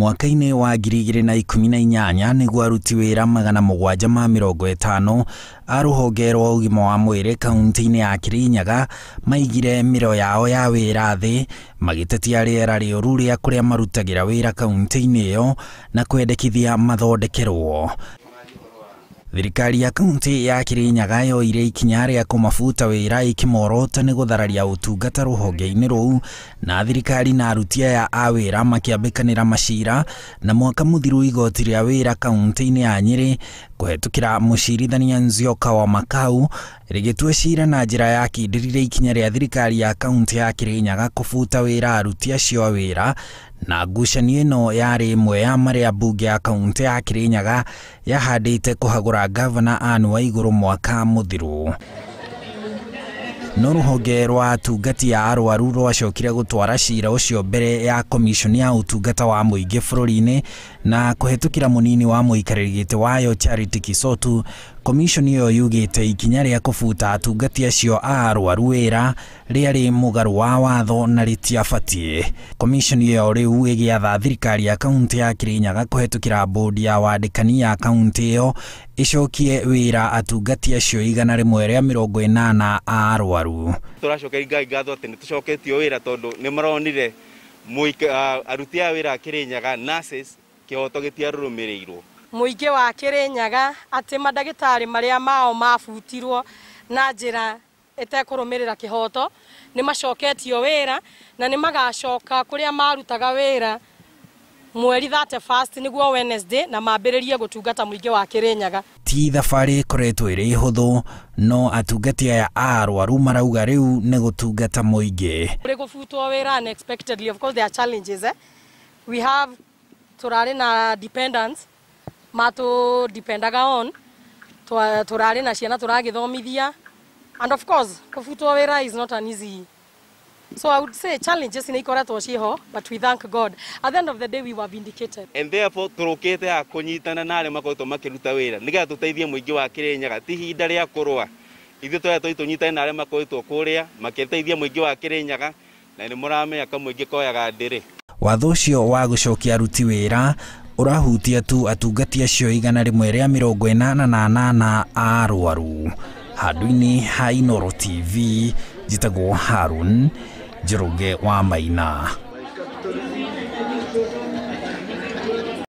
Mwaka-inĩ wa 2018 nĩguo aruti wĩra 750 a rũhonge rwa ũgima wa mwĩrĩ kaunti-inĩ ya Kirinyaga maigire mĩro yao ya wĩra thĩ magĩtetia rĩera rĩũru rĩa kũrĩa marutagĩra wĩra kaunti-inĩ ĩyo na kwendekithia mathondekerwo. Thirikari ya kaunti ya Kirinyaga yoire ikinya rĩa kũmabuta wĩra ĩkĩmorota nĩ gũthararia ũtungata rũhonge-inĩ rũu, na thirikari na aruti aya a wĩra makĩambĩkanĩra macira, na mwaka mũthiru igoti rĩa wĩra kaunti-inĩ ya Nyĩrĩ kũhetũkĩra mũcirithania Nzioka wa Makau rĩgĩtua cira na njĩra ya kindĩrire ikinya rĩa thirikari ya kaunti ya Kirinyaga kũbuta wĩra aruti acio a wĩra, na ngucanio ĩno yarĩ ĩmwe ya marĩa mbunge ya kaunti ya Kirinyaga yahandĩte kũhagũra gavana Anne Waigũrũ mwaka mũthiru. No rũhonge rwa atungati a arwaru rwacokire gũtwara cira ũcio mbere ya komishoni ya ũtungata wa mũingĩ bũrũri-inĩ, na kũhetũkĩra mũnini wa mũikarĩri gĩtĩ wayo Charity Kisotu. Komishoni ĩyo yugĩte ikinya rĩa kũbuta atungati acio a arwaru wĩra rĩarĩ mũgarũ wa watho na rĩtiabatiĩ. Komishoni ĩyo rĩu ĩgĩatha thirikari ya kaunti ya Kirinyaga kũhetũkĩra bodi ya wandĩkani ya kaunti ĩyo ĩcokie wĩra atungati acio 180 a arwaru. Tũracokeria Ngai ngatho atĩ nĩ tũcoketio wĩra tondũ nĩ maronire aruti a wĩra a Kirinyaga nurses kĩhoto gĩtiarũrũmĩrĩirwo. Mũingĩ wa Kirinyaga atĩ mandagĩtarĩ marĩa mao mabutirwo na njĩra ĩtekũrũmĩrĩra kĩhoto nĩ macoketio wĩra na nĩ magacoka kũrĩa marutaga wĩra mweri 31 nĩguo Wednesday na mambĩrĩrie gũtungata mũingĩ wa Kirinyaga. Ti thabarĩ ĩkoretwo ĩrĩ hũthũ, no atungati aya a arwaru marauga rĩu nĩ gũtungata mũingĩ. Kũrĩ gũbutwo wĩra unexpectedly, of course there are challenges. We have tũrarĩ na dependents matũ dependaga on tũrarĩ na ciana tũragĩthomithia, and of course kũbutwo wĩra is not an easy. So I would say challenges nĩ ikoretwo ciho, but we thank God. At the end of the day we were vindicated. And therefore tũrũkĩte haha kũnyitana na arĩa makoretwo makĩruta wĩra nĩgetha tũteithie mũingĩ wa Kirinyaga. Ti ihinda rĩa kũrũa, ithuĩ tũrĩa tũnyitane na arĩa makoretwo kũrĩa makĩteithia mũingĩ wa Kirinyaga, na nĩ mũramenya kamũingĩ koyaga ndĩrĩ. Watho ũcio wa gũcokia aruti wĩra ũrahutia tu atungati acio 188 a arwaru. Handũ-inĩ ha Inooro TV, njĩtagwo Harun Njoroge wa Maina.